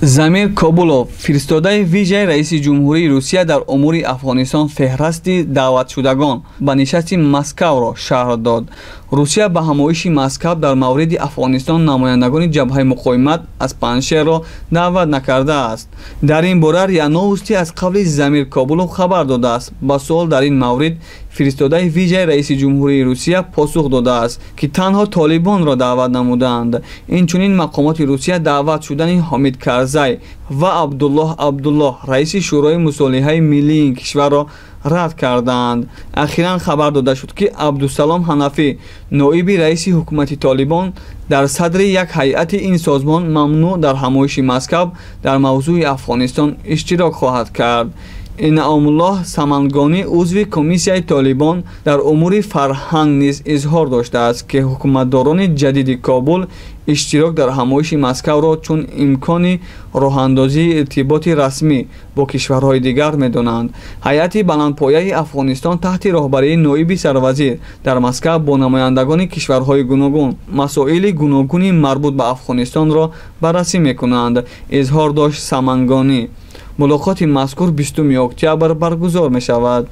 Замир Кобулов, фиристодаи вижаи раиси ҷумҳурии Русия дар умури Афғонистон, феҳрасти даъватшудагон ба нишасти Москавро шарҳ дод. Русия ба ҳамоиши Москав дар мавриди Афғонистон намояндагони ҷабҳаи муқовимат аз Панҷшерро даъват накардааст. Дар ин бора РИА Новости аз қавли Замир Кобулов хабар додааст. Ба суол дар ин маврид фиристодаи вижаи раиси ҷумҳурии Русия посух додааст, ки танҳо толибонро даъват намудаанд. Инчунин мақомоти Русия даъват шудани Ҳомид Карзай ва Абдуллоҳ Абдуллоҳ, раиси Шӯрои мусолиҳаи миллии ин кишварро рад кардаанд. Ахиран хабар дода шуд, ки Абдусалом Ҳанафӣ, ноиби раиси ҳукумати Толибон, дар садри як ҳайати ин созмон мамнӯъ дар ҳамоиши Москав дар мавзӯи Афғонистон иштирок хоҳад кард. Инъомуллоҳ Самангонӣ, узви комиссияи Толибон дар умури фарҳанг, низ изҳор доштааст, ки ҳукуматдорони ҷадиди Кобул иштирок дар ҳамоиши Москавро чун имкони роҳандозии иртиботи расмӣ бо кишварҳои дигар медонанд. Ҳайати баландпояи Афғонистон таҳти роҳбарии ноиби сарвазир дар Москав бо намояндагони кишварҳои гуногун масоили гуногуни марбут ба Афғонистонро баррасӣ мекунанд, изҳор дошт Самангонӣ. Мулоқоти мазкур 20 октябр баргузор мешавад.